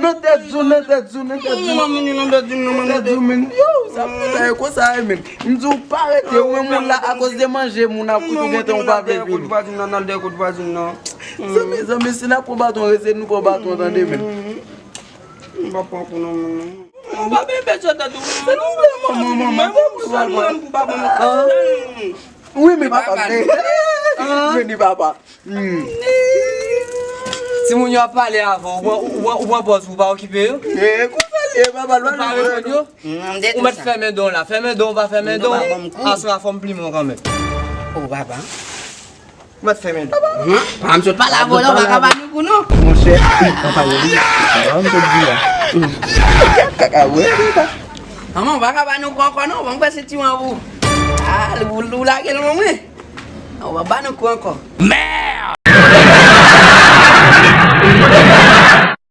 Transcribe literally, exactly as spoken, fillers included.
Nan tèt zon, nan tèt zon, nan tèt zon. Nan tèt zon, men. Yo, sa pou ta ye konsa, men. M di w pa rete, ou menm moun la, akoz de manje, moun ap koute ou gentan ou pa vle vini. Zanmi, zanmi, si n ap pran baton, rete nou pran baton, tande, men. M pa pran kou nan moun, non. Ou pa bebe sou tèt ou. Se nou vle, manman, manman. Sèlman pou papa. Wi, men papa. Vini, papa. Hmm. Timoun yo ap pale avan, ou pran, ou pran, ou pran pòz pou w pa okipe yo. E, konsa l ye, papa, ou pa reponn yo. Ou mèt fèmen don la, fèmen don, ou pa fèmen don. Aswè a fò m plimen w kanmenm. O, papa. Ou mèt fèmen don. Papa, m sot pale avè w la, ou pa ka ba nou kou non. Monchè, papa, yo, wi. Papa, m sot di la. Kaka, wè, papa. Manman, ou pa ka ba nou kou ankò non, ban m kwè se ti wan pou. Ah, ou, ou lage l nan mwen. Ou pa ba nou kou ankò. Mè!